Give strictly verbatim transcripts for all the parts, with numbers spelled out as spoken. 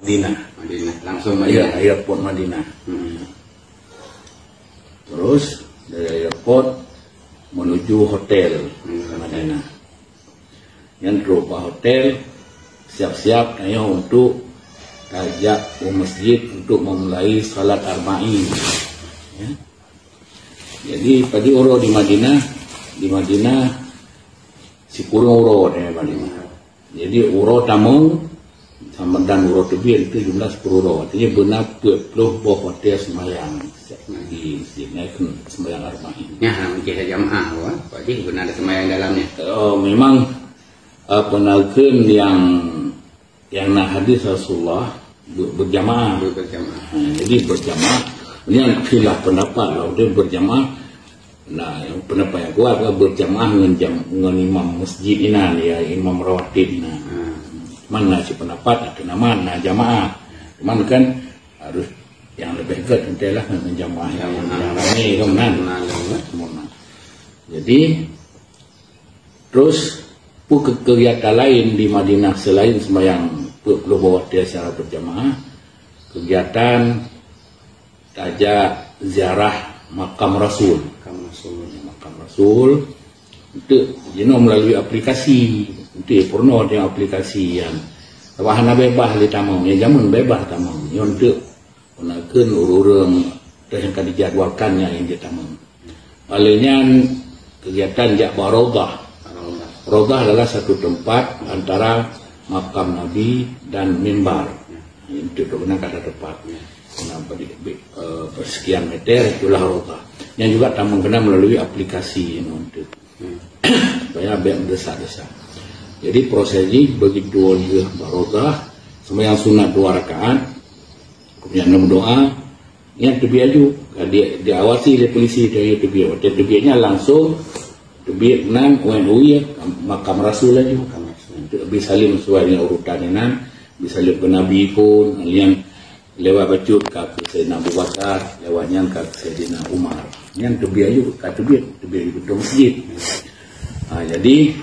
Madinah. Madinah, langsung Ya, Madinah. Airport Madinah. Hmm. Terus dari airport menuju hotel Menuju hotel. Madinah. Nyan trok bak hotel, siap-siap tanyoe untuk tajak u masjid untuk memulai salat Arba'in. Ya. Jadi, padum uroe di Madinah, di Madinah sikureueng uroe di Madinah. Jadi, uroe tamong sama dan uroe teubiet itu jumlah sikureueng uroe. Artinya, beuna peuet ploh boh watèe seumayang. Di sini kan seumayang Arba'in. Nyan hana mungkin jamaah, wah. Jadi, beuna ada seumayang dalam nyan. Oh, memang, eh, peue na kheun nyang, nyang na hadis Rasulullah be-, berjamaah. Ber-, berjamaah. Ha, jadi berjamaah. Nyan khilaf pendapat lah, dia berjamaah. Nah, pendapat nyang kuat lah berjamaah ngon jam-, ngon imam masjid inan, ya, imam rawatib inan. Hmm. Mana si pendapat, kena mana jamaah. Cuman kan harus yang lebih dekat entahlah ngon jamaah yang, Jamaah. yang ramai kan, kan? Nah, lewat. Semua. Jadi, terus, peue ke-, kegiatan lain di Madinah selain sembahyang peuet ploh boh watèe secara berjamaah, kegiatan tajak ziarah makam Rasul. Makam Rasul. Makam Rasul. Untuk jinoe melalui aplikasi. Untuk pernah dengan aplikasi yang. Tapi hana bebas di tamong. Ya, zaman bebas tamong. Ya, untuk Peunaikheun ureuëng-ureuëng nyang ka dijadwalkan nyang jeuet tamong. Lheueh nyan, kegiatan jak bak Raudhah. Raudhah adalah satu tempat antara makam Nabi dan mimbar. Untuk dok na ka ada tempat. Kena beri, eh, sekian meter, itulah Raudhah. Yang juga tamong kena melalui aplikasi yang untuk. Supaya biar mendesak-desak. Jadi, proses ini begitu lheueh bak Raudhah, sembahyang sunat dua rakaat, kemudian enam doa, yang teubiet aju, di, diawasi oleh polisi, dia teubiet. Waktu teubietnya langsung teubiet nan, wan uya, makam Rasul laju. Makam Rasul. Untuk Abi Salim sesuai dengan urutan nan, Abi Salim ke Nabi pun, yang lewat bacut ka keu Saidina Abu Bakar, lewat nyan ka keu Saidina Umar. Nyan teubiet aju, ka teubiet, teubiet aju beutôi masjid. Ha, jadi,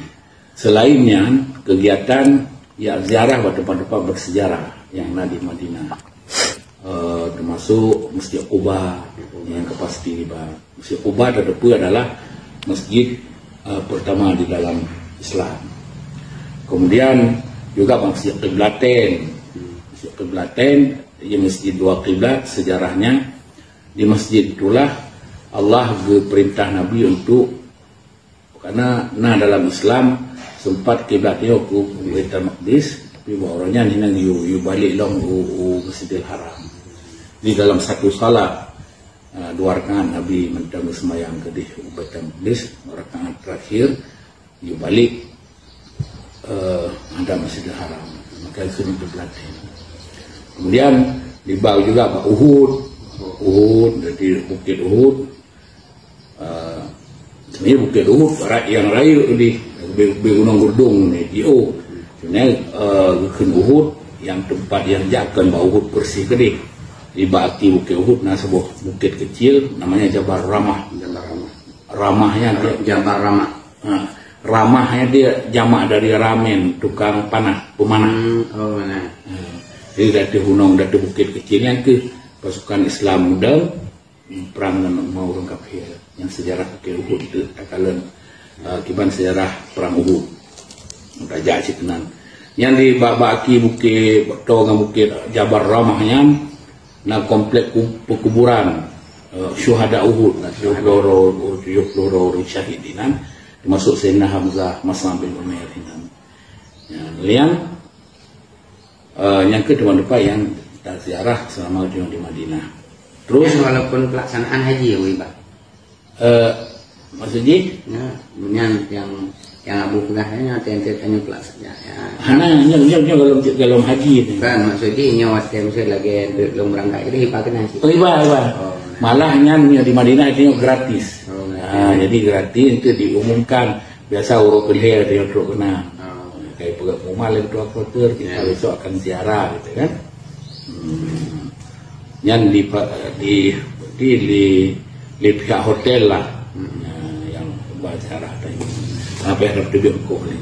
selain nyan, kegiatan ya ziarah bak tempat-tempat bersejarah yang na di Madinah. Eh, termasuk Masjid Quba yang ka pasti diba. Masjid Quba teudeue adalah masjid, eh, pertama di dalam Islam. Kemudian juga Masjid Qiblatain. Masjid Qiblatain, ia masjid dua kiblat sejarahnya. Di masjid itulah Allah geuperintah Nabi untuk, karena na dalam Islam sempat kiblat nyoe ku Baitul Maqdis, tapi bak uroe nyan hinan yue, yue balik lom u, u Masjidil Haram. Di dalam satu salat, eh, dua rakaat Nabi mantong seumayang keudeh u Baitul Maqdis, rakaat terakhir, yue balik, eh, hadap Masjidil Haram. Maka itu untuk pelatih. Kemudian, dibawa juga bak Uhud. Uhud, jadi Bukit Uhud. Eh, sebenarnya Bukit Uhud, ra-, yang rayeuk di, di, di Gunung Gurdung ni, di O. Sebenarnya, eh, Bukit Uhud, yang tempat yang jakkan bak Uhud bersih keudeh. Di bak aki Bukit Uhud, na sebuah bukit kecil, namanya Jabal Ramah. Jabal Ramah. Ramahnya dia Jabal Ramah. Ha, ramahnya dia jamak dari ramen, tukang panah, pemanah. Hmm, oh, nah. Ha. Jadi, datu gunong, datu bukit kecil yang ke pasukan Islam muda, perang ngon ureuëng kafir. Yang sejarah Bukit Uhud itu takalon, uh, kiban sejarah perang Uhud. Tajak cit nan. Yang di bak-bak aki bukit, beto ngon bukit Jabal Ramah nyan, na komplek ku-, perkuburan, eh, syuhada Uhud, na tujuh puluh roh, tujuh puluh roh ureuëng syahid di nan, termasuk Sayyidina Hamzah, Mus'ab bin Umair di nan. Ya, lian, eh, nyang keu teuma tempat yang taziarah selama di, di Madinah. Terus, nyan walaupun pelaksanaan haji, Abu Iba. Eh, maksud jih? Ya, nyan yang, yang Abu peugah nyan, teuntèe tanyoe pelaksanaan. Ya. Hana, nyoe, nyoe, nyoe golom, golom haji tu. Kan, maksud jih nyoe watèe meusti lagèe lôn beurangkat, jadi Iba keunan cit. Oh, Iba, Iba. Oh, nah. Malah nyan nyoe di Madinah itu nyoe gratis. Oh, nah. Ah, jadi gratis itu diumumkan. Biasa uroe keulhèe tu nyoe trok keunan. Oh. Kayak peugah pengumuman lé ketua kloter, kita Ya. besok akan ziarah gitu kan. Hmm. Nyan di, di, di, di, di pihak hotel lah. Hmm. Ya, yang berziarah tadi. Sampai ada petunjuk hukum ni.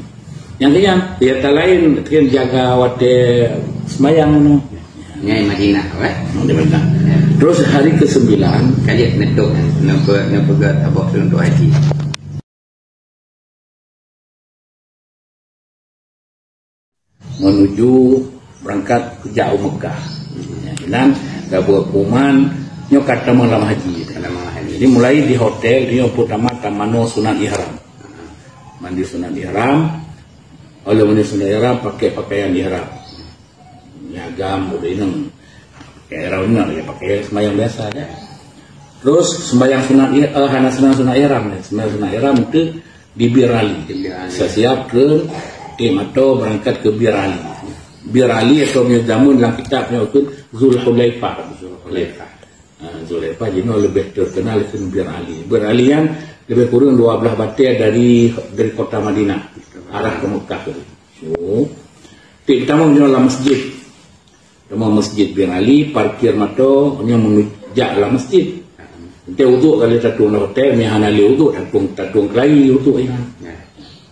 Yang kenyang, ya, tak lain, kan jaga watèe sembahyang tu. Nyai Madinah, eh? Di Madinah. Ya. Terus hari kesembilan, kali neutôp, neupe-, neupeugah saboh keu untuk haji. Menuju berangkat kejak u Mekah. Ya, dan gabuh pengumuman nyoe ka tamong lam haji. Tamong haji. Jadi mulai di hotel, dia pertama tamano sunat ihram. Mandi sunat ihram, oleh mandi sunat ihram pakai pakaian ihram. Nyagam, udah inong. Pakai ihram inong, ya, pakai sembahyang biasa, ya. Terus sembahyang sunat ih-, eh, hana sembahyang sunat ihram, ya. Sembahyang sunat ihram itu di Bir Ali. Di Bir Ali. Siap-siap ke, eh, mata berangkat ke Bir Ali. Bir Ali atau punya zaman dalam kitab punya itu Zulhulaifah. Zulhulaifah. Ha, Zulhulaifah jinoe lebih terkenal itu Bir Ali. Bir Ali yang lebih kurang dua belas batée dari, dari kota Madinah, arah ke Mekah tu. So, tik tamong jinoe lam masjid. Tamong masjid Bir Ali, parkir moto, nyoe meunujak lam masjid. Ente uduk kali tatueng lam hotel, meuhana lé uduk, tatueng, tatueng keulayi uduk ya.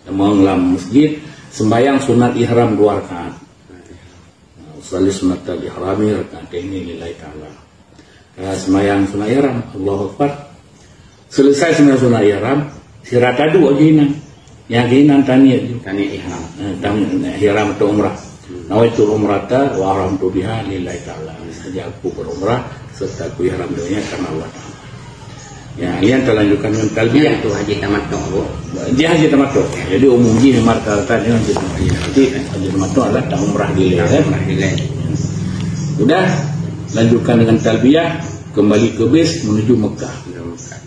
Tamong lam masjid, sembahyang sunat ihram dua rakaat. Usalli sunatal ihrami rak'ataini lillahi ta'ala. Ah, sembahyang sunat ihram, Allahu Akbar. Selesai sembahyang sunat ihram, sira tadu laju inan. Nyang inan taniet ju. Taniet ihram. Eh, taniet ihram atau umrah. Hmm. Nawaitul umrata wa ahramtu biha lillahi ta'ala. Sengaja aku berumrah serta aku ihram dengannya karena Allah Ta'ala. Ya, nyan talanjutkan dengan talbiyah. Itu haji tamattu, Bu. Dia haji tamattu. Jadi umum jih memang rata-rata dia haji tamattu. Jadi haji tamattu adalah tak umrah di lain, eh. Umrah di lain. Udah, lanjutkan dengan talbiyah, kembali ke bis menuju Mekah. Menuju Mekah.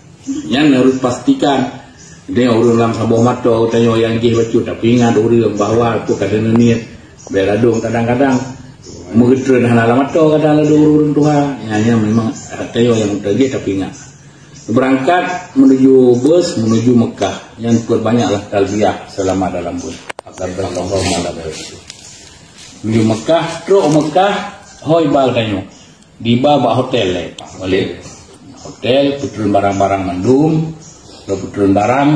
Nyan harus pastikan. Dia ureueng lam saboh mata, tanya yang jih bacut, tapi ingat ureueng bahwa tu kada niat. Biar ladong kadang-kadang meugeutreun hana lam mata, kadang ladong ureueng tuha. Ya, ya memang tanya yang tajih tapi ingat. Berangkat menuju bus menuju Mekah, yang perbanyaklah talbiyah selama dalam bus. Agar berlangsung malam itu. Menuju Mekah, trok Mekah, hoi bal tanyoe. Diba bak hotel lé, Pak. Balik hotel, peutreun barang-barang mandum, lalu peutreun barang,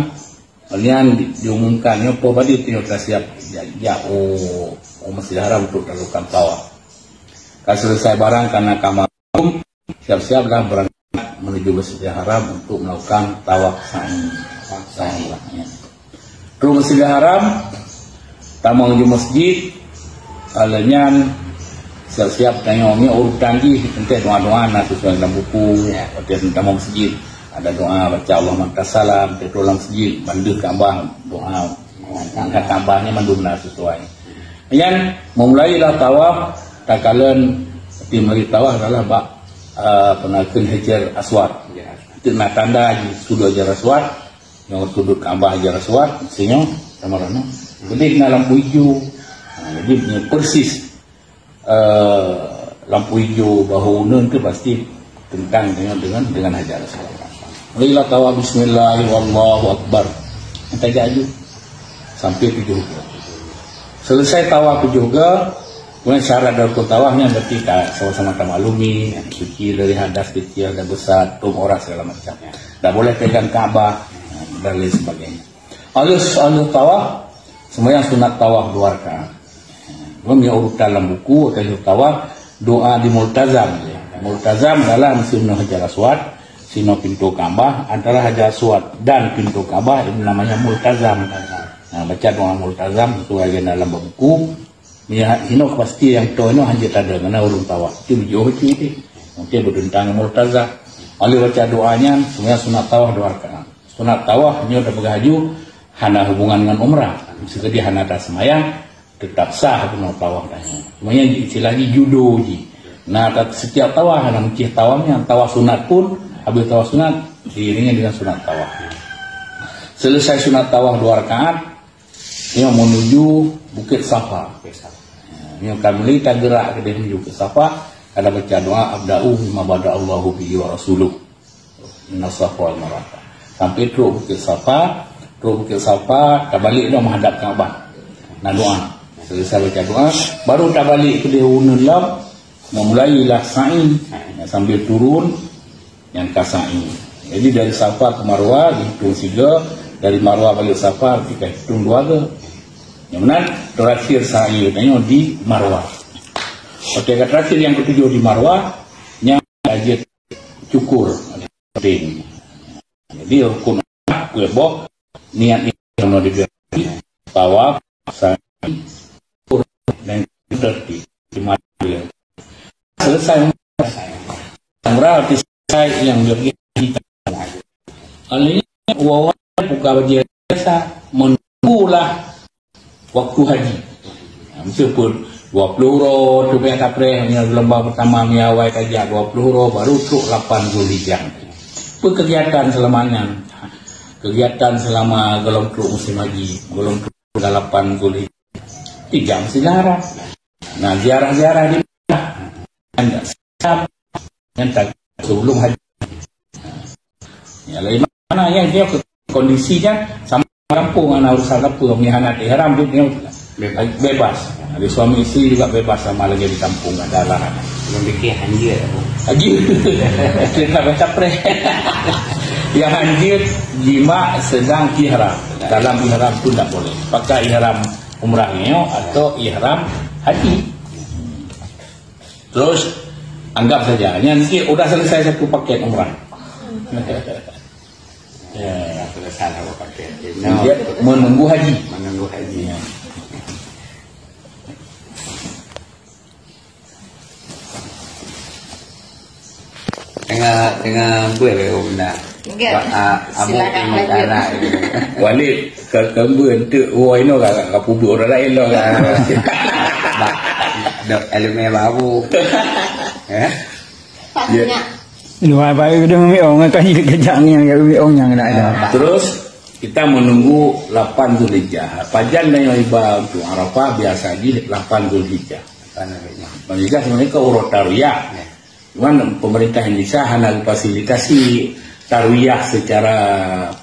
nyan di-, diumumkan, nyoe poh badi tanyoe tasiap jak, jak u, u Masjidil Haram untuk talakukan tawaf. Ka selesai barang kana ka mandum, siap-siaplah berangkat menuju Masjidil Haram untuk melakukan tawaf sa'i. Sa'i, ya. Trok Masjidil Haram, tamong ju masjid, alèh nyan siap-siap tanyoe, nyoe urutan jih, entah doa-doa na sesuai dalam buku, ya, waktu tamong masjid. Ada doa baca Allahumma antas salam, trok dalam masjid, bandeuh Ka'bah, doa angkat Ka'bah nyan mandum na sesuai. Nyan, memulailah tawaf, takalon, arti meulai tawaf adalah bak, eh, peue nan kheun Hajar Aswad. Ya. Itu na tanda di sudut Hajar Aswad, nyoe sudut Ka'bah Hajar Aswad, sinyoe sama rana. Jadi na lampu ijo. Ha, jadi nyoe persis, eh, lampu ijo bahu uneun tu pasti tentang dengan, dengan, dengan Hajar Aswad. Mulailah tawaf bismillah wallahu akbar. Tajak aju sampai tujoh ga. Selesai tawaf tujoh ga, kemudian syarat dari rukun tawaf nyan berarti ta-, sama-sama tamaklumi, suci dari hadas kecil dan besar, tum orang segala macam. Tak boleh pegang Ka'bah dan lain sebagainya. Alus, alus tawaf, sembahyang sunat tawaf dua rakaat. Belum ya urutan dalam buku, alus tawaf, doa di multazam. Multazam adalah sinoe Hajar Aswad, sinoe pintu Ka'bah, antara Hajar Aswad dan pintu Ka'bah ini namanya multazam. Nah, baca doa multazam sesuai dengan dalam buku. Ya, hinoe pasti yang to hinoe hanjeuet tada, karena ureueng tawaf. Itu jauh itu. Mungkin bertentang multazam. Alus baca doa nyan, sembahyang sunat tawaf dua rakaat. Sunat tawaf nyoe tapeugah aju hana hubungan ngon umrah. Meuseuti hana taseumbahyang, teutap sah bunoe tawaf tanyoe. Cuma nyan istilah jih judo jih. Nah, ta-, setiap tawaf hana meucih tawaf nyan, tawaf sunat pun, habis tawaf sunat, diiringi dengan sunat tawaf. Selesai sunat tawaf dua rakaat, nyoe menuju Bukit Safa. Nyoe ka mulai tageurak keudeh menuju Bukit Safa, ada baca doa, "Abda'u bima bada'allahu bihi wa rasuluh." Inna Safa wal Marwata. Sampai trok Bukit Safa, trok Bukit Safa, tabalek dah menghadap Ka'bah. Nah, doa. Selesai baca doa, baru tabalek keudeh uneun lom, memulailah sa'i. Nah, sambil turun, nyang ka sa'i. Jadi, dari Safa ke Marwah dihitung siga, dari Marwah balik Safa, kita hitung dua ga. Yang mana terakhir sa'i tanyoe di Marwah. Watèe ka terakhir nyang ketujoh di Marwah, nyan ka jeuet cukur. Jadi, rukun kueh boh, niat ni keunoe di tawaf, sa'i, dan tertib. Selesai umrah, selesai nyang lagi kita. Alanya, wawan buka baju biasa, menunggulah waktu haji. Nah, meskipun dua puluh uroe tu biasa preh, ni gelombang pertama, ni awai tajak dua puluh uroe, baru trok lapan Zulhijjah. Apa kegiatan selama nyan? Kegiatan selama gohlom trok musim haji, gohlom trok lapan Zulhijjah. Tiga mesti ziarah. Nah, ziarah-ziarah di Mekah. Nyan tak sebelum haji. Ya, lain mana ya, dia kondisinya sama kampung, anak urusan apa, melihat anak ihram tu dia bebas. Bebas. Ada suami isteri juga bebas sama lagi di kampung, ada larangan. Memikir hanjir apa? Haji. Kita baca preh. Yang hanjir jima sedang ihram. Dalam ihram tu tak boleh. Pakai ihram umrah nyo atau ihram haji. Terus anggap saja, nyan sikit udah selesai satu paket umrah. Ya. Selesai satu paket. Dia menunggu haji. Menunggu haji. Ya. Tengah, tengah buat benda. Enggak. Wah, ah, Abu Silakan tengok lanjut. Darah. Walid, ka, ka meubeunteuk woe inoe ka, ka peubuet ureueng laén lom ka. Ba, dok alumni baru. Eh? Pak Ya. Minyak. Luar baik udah memiong kan, kejang yang ya memiong yang nak ada. Ah, terus kita menunggu lapan Zulhijjah. Pajan dan yang iba untuk Arafah biasa di lapan Zulhijjah. Lapan Zulhijjah. Lapan Zulhijjah sebenarnya ke uroe tarwiyah. Ya. Cuman pemerintah Indonesia hana fasilitasi tarwiyah secara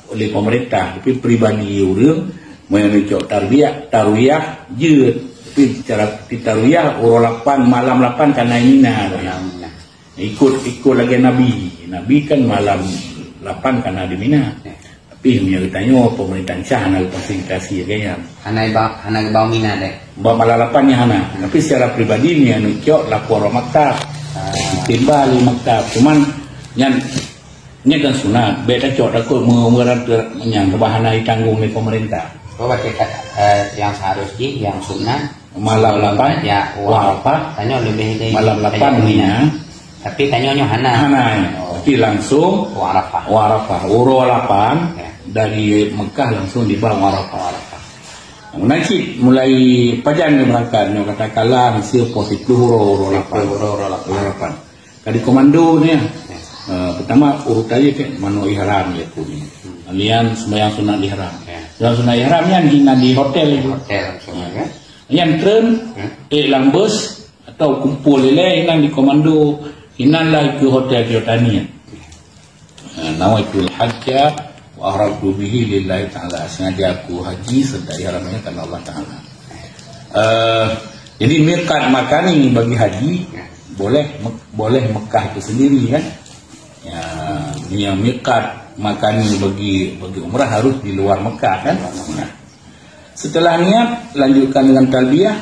oleh pemerintah, tapi pribadi ureueng meunyoe cok tarwiyah, tarwiyah jeuet. Tapi cara tarwiyah uroe lapan, malam lapan kana Mina. Malam Mina. Ikut, ikut lagèe Nabi. Nabi kan malam lapan kana di Mina. Ya. Tapi meunyoe geutanyoe, pemerintah Indonesia hana fasilitasi lagèe nyan. Hana iba-, hana geuba Mina deh. Bak malam lapan nyan hana. Hmm. Tapi secara pribadi, meunyoe neucok lapor bak maktab. Ah. Timbal di maktab. Cuman, nyan, nyan kan sunat. Bèk tacok takot me-, meurata nyan, sebab hana ditanggung lé pemerintah. Oh, berarti kata, eh, yang seharus jih, yang sunat, Malam lapan, ya, wah, Arafah. Tanyoe leubeh dari malam lapan tanyoe Mina. Mina. Tapi tanyoe nyoe hana. Hana, ya. Oh. Tapi langsung Wah Arafah. Wah Arafah. Uroe lapan, ya, dari Mekah langsung tiba Wah Arafah. Wah Arafah. Meunan cit mulai pajan dia berangkat. Nyoe katakanlah, mesti poh siploh uroe, uroe lapan. Siploh uroe, uroe lapan. Uroe lapan. Ka di komando ni, ya. Ya. Eh, pertama, urutan dia kan, manoe ihram ya, tu ni. Hmm. Kemudian, sembahyang sunat ihram. Ya. Sembahyang sunat ihram nyan di, di hotel itu. Hotel langsung, ya. Nyan treun, ya, eh, lam bus, atau kumpul ilèe inan di komando, inan lah keu hotel Jordania. Ha, nawaitul hajja wa ahramtu bihi lillahi ta'ala. Sengaja aku haji serta ihramnya karena Allah Ta'ala. Eh, jadi miqat makani bagi haji, boleh Mek-, boleh Mekah itu sendiri kan. Ya, yang miqat makani bagi, bagi umrah harus di luar Mekah kan. Nah, setelah niat, lanjutkan dengan talbiyah.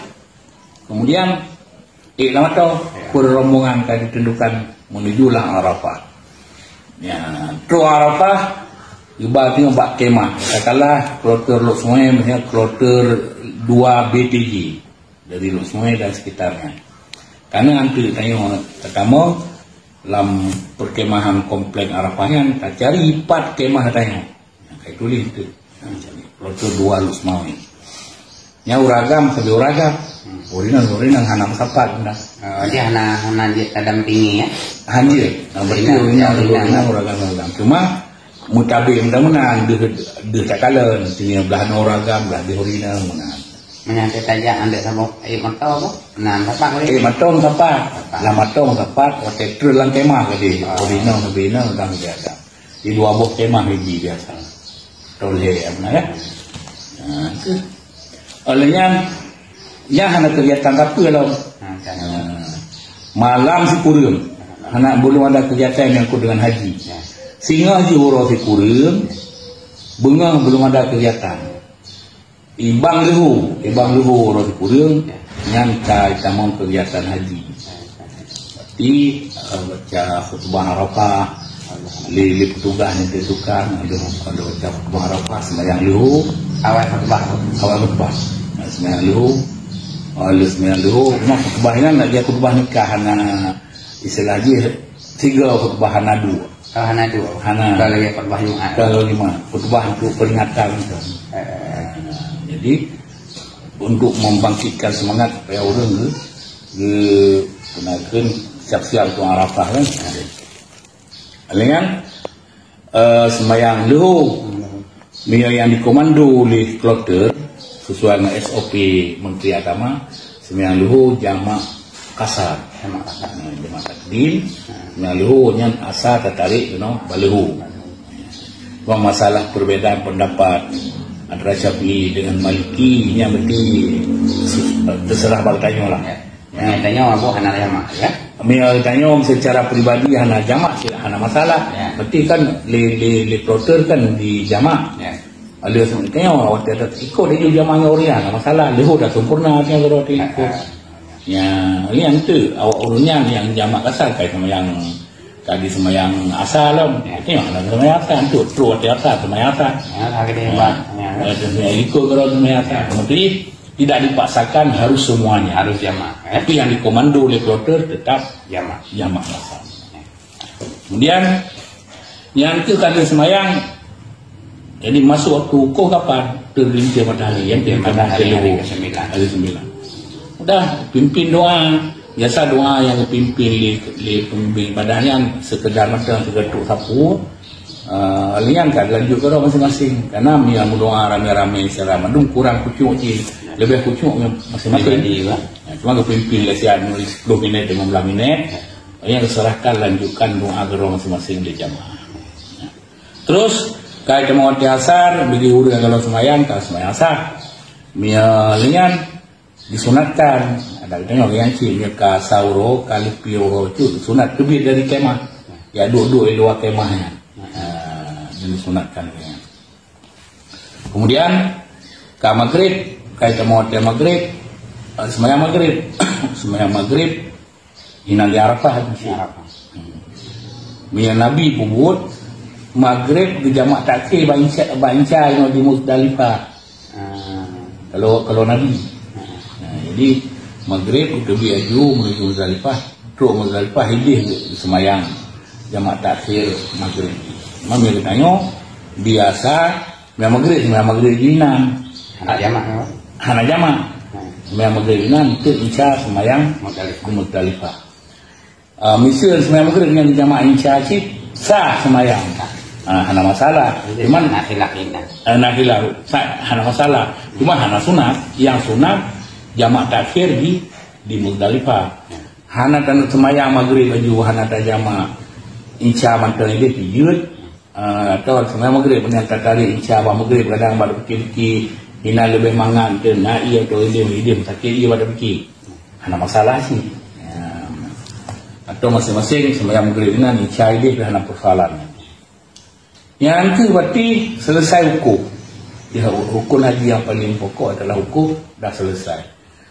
Kemudian, eh, lama tu, ya, pun rombongan ka ditentukan menuju lam Arafah. Ya, trok Arafah, ibaratnya bak kemah. Katakanlah kloter Lhokseumawe, misalnya kloter dua B T J dari Lhokseumawe dan sekitarnya. Karena nanti tanya pertama, lam perkemahan komplek Arafah nyan, tacari pat kemah tanya. Nah, kai tuléh tu. Nah, jadi, kloter dua Lhokseumawe. Nya ureueng agam, sabe ureueng agam. Hmm. Ureueng inong, ureueng inong hana meusapat dah. Oh, jadi hana, hana jeuet tadampingi, ya? Hana jeuet. Nah, berarti ureueng inong, ureueng inong, ureueng agam, ureueng agam. Cuma, meutabé meunan-meunan, deuh, deuh takalon, sini belah nyoe ureueng agam, belah deuh ureueng inong, meunan. Meunyo tajak aneuk saboh, eh, moto apa? Nah, sapat boleh. Eh, moto sapat. Sapat. Lah moto sapat, watèe treun lam kemah tadi. Ah. Ureueng inong, ureueng inong, ureueng agam. Di dua boh kemah haji biasa. Tolhé, apa nama, kan? Ha, tu. Oleh nyan, nyan hana kegiatan apa lom. Ha, kan. Ha. Malam sikureueng. Hana, belum ada kegiatan yang menyangkut dengan haji. Ya. Singoh jih uroe sikureueng, beungoh belum ada kegiatan. Ibang leuhô, ibang leuhô uroe sikureueng, Nyan ka tamong kegiatan haji. Berarti, eh, baca khutbah Arafah, lé, lé petugas nyang teuka, ada, ada baca khutbah Arafah, sembahyang leuhô. Awai khutbah. Awai khutbah. Nah, sembahyang leuhô. Awai leuhô, sembahyang leuhô. Cuma khutbah nyan lagèe khutbah nikah, hana istilah jih tiga khutbah, hana dua. Oh, hana dua. Hana. Bukan lagèe khutbah Jumat. Bukan lagèe Jumat. Khutbah untuk peringatan tu. Eh. Jadi, untuk membangkitkan semangat supaya ureueng ke, ke, siap-siap untuk Arafah kan. Lalu kan, eh, sembahyang leuhô. Meunyoe nyang dikomando lé kloter, sesuai dengan S O P Menteri Agama, sembahyang leuhô jamak kasar. Jamak kasar. Ha, jamak takdim. Sembahyang leuhô nyan asa tatarék keunoe bak leuhô. Cuma masalah perbedaan pendapat antara Syafi'i dengan Maliki, nyan berarti terserah bak geutanyoe lah. Ya. Meunyoe tanyoe Abu hana jamak, ya? Meunyoe tanyoe secara pribadi hana jamak, hana masalah. Ya. Berarti kan lé, lé, lé kloter kan dijamak. Ya. Lé tanyoe watèe tat-, ikot laju jamak ngon ureueng, hana masalah. Leuhô dah sempurna, artinya kalau diikot. Ya. Ya, nyan tu awak ureueng nyan nyang jamak kasar, kai sama nyang tadi sembahyang asa lom. Ya. Artinya hana sembahyang asa, tu trok watèe asa, sembahyang asa. Ya, lagi dia, Pak. Ya. Ya, sembahyang ikot kalau sembahyang asa. Berarti tidak dipaksakan harus semuanya. Harus jamak, eh. Tapi yang dikomando oleh kloter tetap jamak. Jamak asal. Kemudian, yang ke kali sembahyang, jadi masuk waktu wukuf kapan? Tergelincir matahari, yang Tergelincir matahari hari kesembilan. Hari sembilan. Udah, pimpin doa. Biasa doa yang dipimpin lé, lé pembimbing ibadah nyan sekedar mantong, sekedar trok sapu. Ah, lé nyan ka lanjut keudroe masing-masing. Karena meunyoe meudoa ramé-ramé secara mandum kurang khusyuk jih. Leubeh khusyuk masing-masing. Pribadi, kan? Ya, cuma geupimpin lé siat menulis sepuluh minit, lima belas minit. Ya. Nyang geuserahkan lanjutkan doa keudroe masing-masing lé jamaah. Ya. Terus, kai teuma watèe asar, bagi ureueng nyang goh lom seumayang, ka seumayang asar. Meunyoe lé nyan, disunatkan. Ada geutanyoe nyang cit, meunyoe ka asa uroe, ka leupie uroe, cit sunat teubiet dari kemah. Ya, duek-duek di luwa kemah nyan. Ha, nyan disunatkan lé nyan. Kemudian, ka maghrib, kai teuma watèe maghrib, eh, seumayang maghrib. Seumayang maghrib, inan di Arafah. Di Arafah. Hmm. Meunyoe Nabi peubuet, maghrib geujamak takhir bak Isya, bak Isya inoe di Muzdalifah. Ah. Kalau, kalau Nabi. Nah, jadi, maghrib geuteubiet laju menuju Muzdalifah. Trok Muzdalifah, idéh seumayang jamak takhir maghrib. Cuma meunyoe geutanyoe, biasa seumayang maghrib, seumayang maghrib inan. Hana jamak, ya? Hana jamak. Hmm. Seumayang maghrib inan, teuk Isya seumayang Muzdalifah. Di Muzdalifah. Ah, miseue seumayang maghrib nyan jamak Isya cit, sah seumayang. Ah, hana masalah. Jadi, cuman, hana khilaf inan. Eh, hana khilaf. Sa-, hana masalah. Cuma hana sunat. Nyang sunat, jamak takhir di, di Muzdalifah. Hmm. Hana taneuk seumayang maghrib laju, hana tajamak Isya mantong idéh, pijeuet. Ah, atau seumayang maghrib, meunyoe tatarék Isya bak maghrib, kadang bak tapike-pike, inan leubeh mangat, teuh na ié atau idéh, idéh sakét ié bak tapike. Hana masalah cit. Ya. Atau masing-masing seumayang maghrib inan, Isya idéh, hana persoalan. Nyang keu berarti selesai wukuf. Ya, rukun haji yang paling pokok adalah wukuf, dah selesai.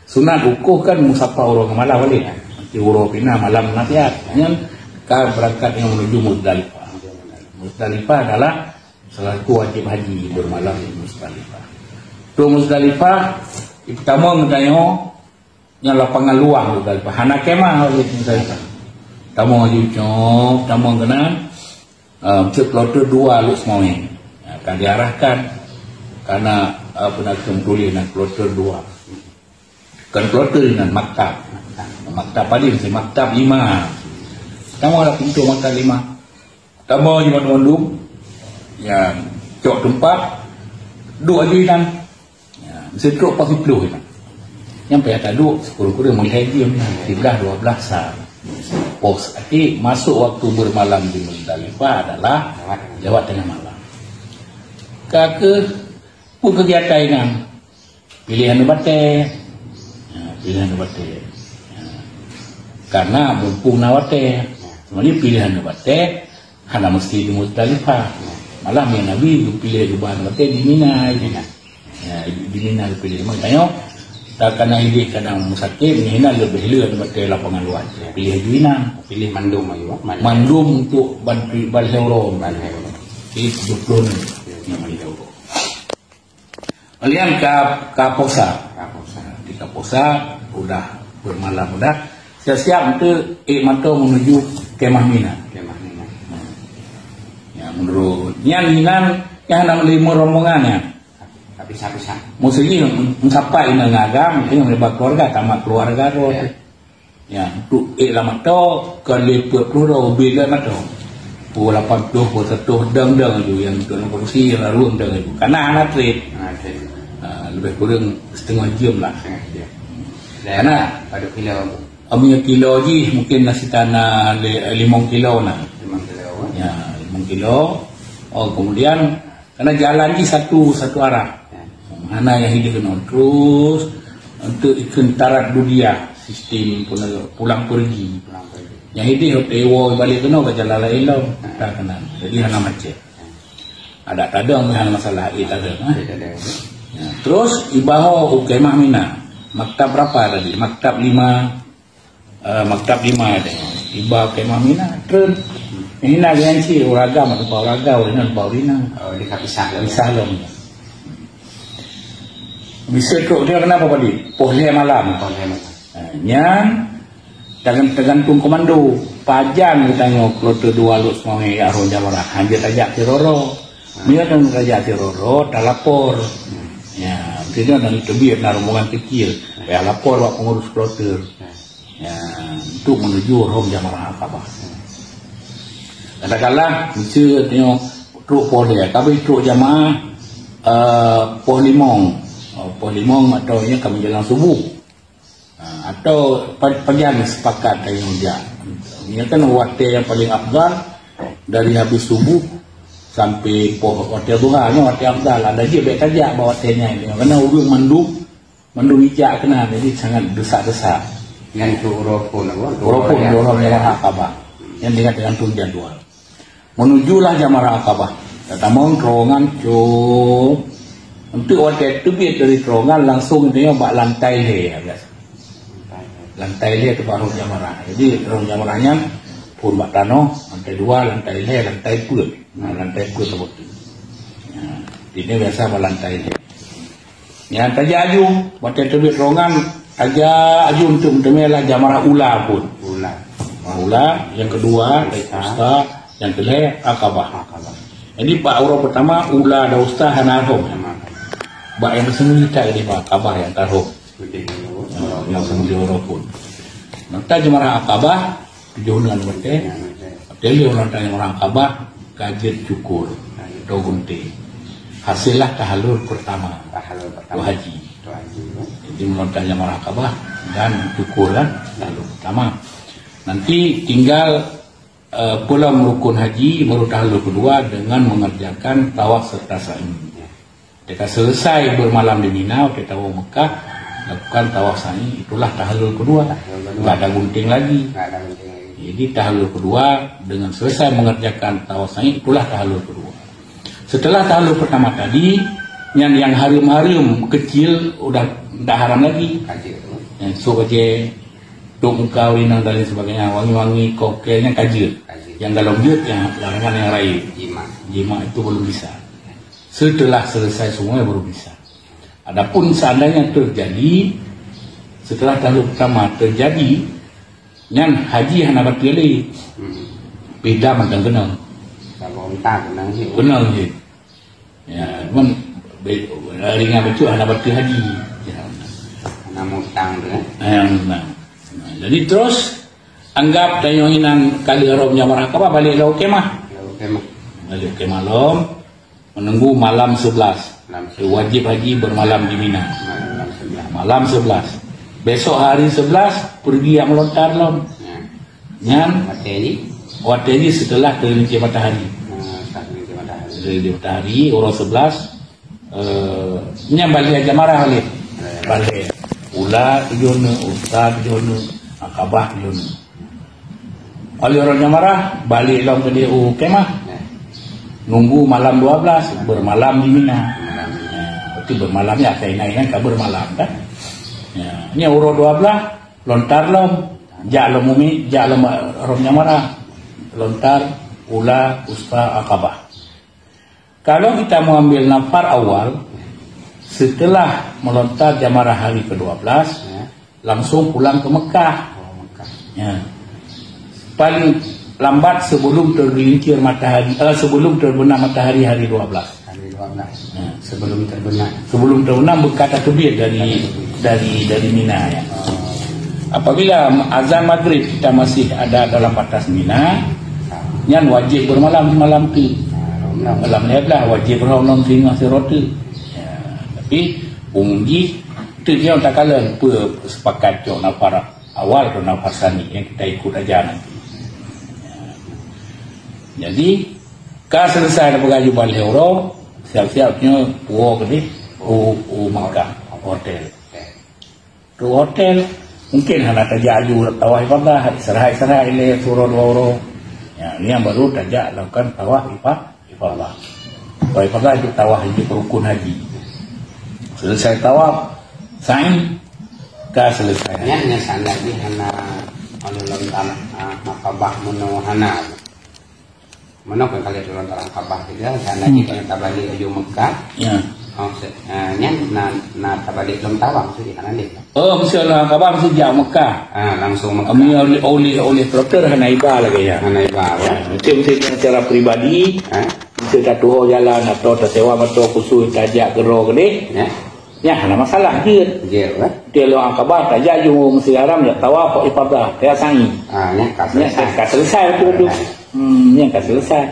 Sunat wukuf kan musafah uroe ngon malam balik. Nanti uroe pih na malam nasihat. Nyan ka berangkat nyang menuju Muzdalifah. Muzdalifah adalah salah satu wajib haji bermalam di Muzdalifah. Trok Muzdalifah, pertama geutanyoe nyang lapangan luwang Muzdalifah. Hana kemah di Muzdalifah. Tamong laju cok, tamong keunan, ah, cok kloter dua Lhokseumawe. Ah, ka diarahkan karena, ah, peue na tuléh na kloter dua. Bukan kloter inan, maktab. Maktab padum, si maktab lima. Tamong lam pintoe maktab lima. Tamong laju mandum-mandum. Ya, cok teumpat. Duek laju inan. Ya, meusitrok pos siplôh inan. Nyang payah taduek, sikureueng-kureueng meulihai jeuem. Siblah, dua blah, sa. Pos, arti masuk waktu bermalam di Muzdalifah adalah lewat tengah malam. Ka keuh, peue kegiatan inan? Piléh aneuk batèe. Ha, piléh aneuk batèe. Ha. Karena mumpung na watèe. Sebenarnya piléh aneuk batèe hana meusti di Muzdalifah. Malah meunyoe Nabi geupiléh geuba aneuk batèe di Mina. Mina. Ya, di Mina geupiléh. Makanya, Takana idéh kadang musakét, nyan leubeh le daripada lapangan luwa. Piléh ju inan. Piléh mandum aju, mandum. Mandum untuk bantu balhé uroe. Balhé uroe. Jadi tujuh puluh ni. Nyang balhé uroe. Kemudian ka, ka posa. Ka posa. Di ka posa, udah bermalam udah. Siap-siap untuk ék mato menuju kemah Mina. Kemah Mina. Ya, menurut nyan inan nyang hana meulima rombongan nyan. Tapi satu-satu. Maksud jih, meusapat inan agam, inan leubeh keluarga, tamat keluarga tu. Ya. Ya, untuk ék lam mato, kon lé peuet ploh droe ubé lé mato. Pukul lapan ploh, pukul siratoh, dang-dang aju, nyang untuk kursi, nyang lalu dang aju. Karena hana trép. Hana trép. Ha, lebih kurang setengah jam lah. Setengah jam. Dan karena pada kilo. Amnya kilo jih mungkin masih tanah li-, limong kilo nah. Limong kilo, eh? Ya, limong kilo. Oh, kemudian karena jalan jih satu, satu arah. Ya. Hana nyang hideh keunoe. Terus untuk ikheun taraddudiah, sistem puna-, pulang pergi. Pulang pergi. Nyang hideh tewo balik keunoe ka jalan laén lom. Ya. Tak kenal. Jadi hana macet. Ya. Ada tadong hana masalah, eh, tadong, eh. Ada tadong. Ya. Terus ibaho u kemah Mina. Maktab berapa tadi? Maktab lima. Eh, maktab lima ada. Iba kemah Mina, treun. Mina dengan cik, ureueng agam, atau ureueng agam, ureueng inan, ureueng inan. Oh, dia tak pisah lagi. Pisah lom. Bisa trok dia kenapa tadi? Poh lhèe malam. Poh lhèe malam. Eh, nyan, tergan-, tergantung komando. Pajan geutanyoe kloter dua Lhokseumawe, Harom Jamarah. Hana tajak siroro. Bila tajak siroro, talapor. Ya, maksudnya dan teubiet na rombongan kecil. Ya, lapor bak pengurus kloter. Ya, untuk menuju Harom Jamarah Aqabah. Katakanlah, miseu tanyoe trok poh lhèe, tapi trok jamaah, eh, poh limong. Oh, poh limong atau nya ka menjelang subuh. Ha, atau pa-, pajan sepakat tanyoe jak. Nya kan watèe nyang paling afdal dari habis subuh sampai poh watèe duha nyoe watèe afdal. Ada jih bèk tajak bak watèe nyan. Karena ureueng mandum Mandum ijak keunan, jadi sangat desak-desak. Nyan tu uroe phôn apa? Uroe phôn, uroe phôn Harom Jamarah Aqabah. Nyan dengan tergantung jadual. Menujulah Jamarah Aqabah. Tatamong terowongan cop. Untuk watèe teubiet dari terowongan langsung tengok bak lantai lhèe, ya, biasa. Lantai lhèe tu bak Harom Jamarah. Jadi Harom Jamarah nyan phôn bak tanoh, lantai dua, lantai lhèe, lantai peuet. Nah, lantai peuet tu. Nah, ini biasa bak lantai lhèe. Nyan tajak aju, watèe teubiet terowongan, tajak aju untuk meuteumé lah Jamarah Ula phôn. Ula. Jamarah Ula, nyang keudua, Wusta. Wusta, nyang keulhèe, Aqabah. Aqabah. Jadi, bak uroe peurtama, Ula dan Wusta hana rhom. Hana rhom. Bak nyang keuseumeublah that, jadi bak Aqabah nyang tarhom. Beutôi. Nyang keuseumeublah uroe phôn. Maka Jamarah Aqabah, Tujoh uneuen watèe. Watèe lheueh ulang tahun Jamarah Aqabah, ka jeuet cukur atau gunting. Hasillah tahallul pertama. Tahallul pertama. Untuk haji. Untuk haji, ya. Jadi, ulang tahun Jamarah Aqabah dan cukur kan, tahallul pertama. Nanti tinggal, eh, pulang rukun haji, baru tahallul kedua dengan mengerjakan tawaf serta sa'i. Ketika selesai bermalam di Mina, kita bawa Mekah, lakukan tawaf sa'i, itulah tahallul kedua. Tahallul kedua. Nggak ada gunting lagi. Nggak ada gunting lagi. Jadi, tahallul kedua, dengan selesai mengerjakan tawaf sa'i, itulah tahallul kedua. Setelah tahallul pertama tadi, yang, yang harum-harum kecil udah ndak haram lagi. Kecil tu. Yang sok aja, tok muka, urinang dan lain sebagainya, wangi-wangi, kokelnya ka jeuet. Ka jeuet. Yang kalau jeuet, yang larangan yang raya. Jima. Jima itu belum bisa. Setelah selesai semua baru bisa. Adapun seandainya terjadi, setelah tahun pertama terjadi, nyan haji hana batal lé. Hmm. Beda macam kena. Kalau entah kena sih. Kena sih. Ya, cuman be-, ringan betul hana batal haji. Ya. Hana mutang tu, eh? Hana mutang. Nah, jadi terus anggap tanyoe inan kali Harom Jamarah Aqabah balik lom kemah. Lom kemah. Balik kemah lom. Menunggu malam sebelas. Malam sebelas. Wajib haji bermalam di Mina. Malam sebelas. Malam sebelas. Besok hari sebelas, pergi jak meulontar lom. Ya. Nyan, watèe jih? Watèe jih setelah tergelincir matahari. Ah, setelah tergelincir matahari. Tergelincir matahari, uroe sebelas, eh, nyan balhé Jamarah lé. Ya. Balhé. Ula tujoh neuk, Wusta tujoh neuk, Aqabah tujoh neuk. Óh lheueh Harom Jamarah, balik lom keudéh u kemah. Nunggu malam dua belas, bermalam di Mina. Berarti bermalamnya akhé inan kan ka bermalam, kan? Ya, nyoe uroe dua belas, lontar lom. Jak lom umi, jak lom rhom jamrah. Lontar, ula, wusta, aqabah. Kalau kita mengambil nafar awal, setelah melontar jamrah hari kedua belas, Ya. langsung pulang ke Mekah. Oh, Mekah. Ya. Paling lambat sebelum tergelincir matahari, eh, sebelum terbenam matahari hari dua belas. Hari dua belas. Ya. Sebelum terbenam. Sebelum terbenam, beuka tateubiet dari, dari, dari Mina, ya. Oh. Apabila azan maghrib kita masih ada dalam batas Mina, nyan wajib bermalam di malam tu. Ah, malam. Malam lhèe blah wajib rhom lom singoh sidroe teuk. Ya, tapi umum jih, tu nyang takalon peue sepakat cok nafar awal atau nafar sani yang kita ikut aja nanti. Ya. Jadi, ka selesai dah peugah jubah lhèe uroe, siap-siap nyoe puwoe keudeh u, u Makkah, hotel. Di hotel, mungkin hana tajak aju tawaf ifadah, istirahat-istirahat ilèe siuroe dua uroe. Ya, nyan baru tajak lakukan tawaf ifa-, ifadah. Tawaf ifadah itu tawaf itu rukun haji. Selesai tawaf, sa'i, ka selesai. Nyan, nyan sa'at jih hana, hana lom tanah, ah, Aqabah meunoe hana. Meunoe kan kali turun dalam Aqabah juga, sa'at jih Hmm. keuneuk tabalek aju Mekah. Ya. Oh, se-, ah, nyan na, na tabalek lom tawaf, maksudnya hana lé. Oh, mesti dalam Aqabah, mesti jak Mekah. Ah, langsung Mekah. Kami oleh, oleh, oleh kloter hana iba lagèe nyan. Hana iba, ya. Ya, mesti, mesti dengan cara pribadi, Ha? mesti tatuho jalan atau tasewa moto khusus tajak keudroe keudeh. Ya. Nyan hana masalah, jeuet. Jeuet, kan? Di lôn Aqabah, tajak ju Masjidil Haram, jak tawaf, ifadah, tajak sa'i. Ah, nyan ka Nyan selesai. ka, ka selesai betul tu. Selesai. Hmm, nyan ka selesai.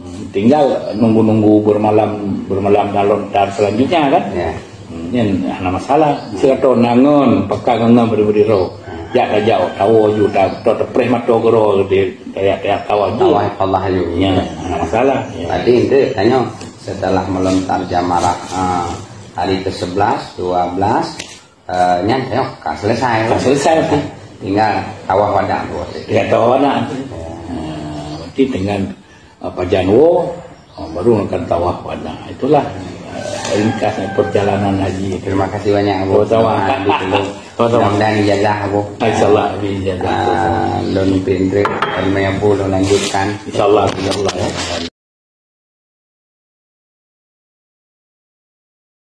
Hmm, tinggal nunggu-nunggu bermalam, bermalam dalam lontar selanjutnya, kan? Ya. Hmm, nyan hana masalah. Silaturahmi ngon, pakat ngon beri-beri roh. Ah. Jak tajak, tawoe ju, ta-, ta-, tapreh moto keudroe, di, tajak, tajak tawaf ju. Tawaf ifadah ju. Nyan hana masalah. Ya. Tadi ente tanya, setelah melontar jamrah, ah, hari ke sebelas, dua belas, eh, nyan tengok ka selesai. Ka selesai, betul. Tinggal tawaf wada tu. Tinggal tawaf wada. Ya. Ah, berarti dengan, ah, pajan woe, ah, baru akan tawaf wada. Itulah, ah, ringkas perjalanan haji. Terima kasih banyak, Abu. Sama-sama. Sama-sama. Mudah-mudahan ijazah, Abu. InsyaAllah, amin, ijazah. Ah, lôn pintu, ilmu yang pun lôn lanjutkan. InsyaAllah, insyaAllah.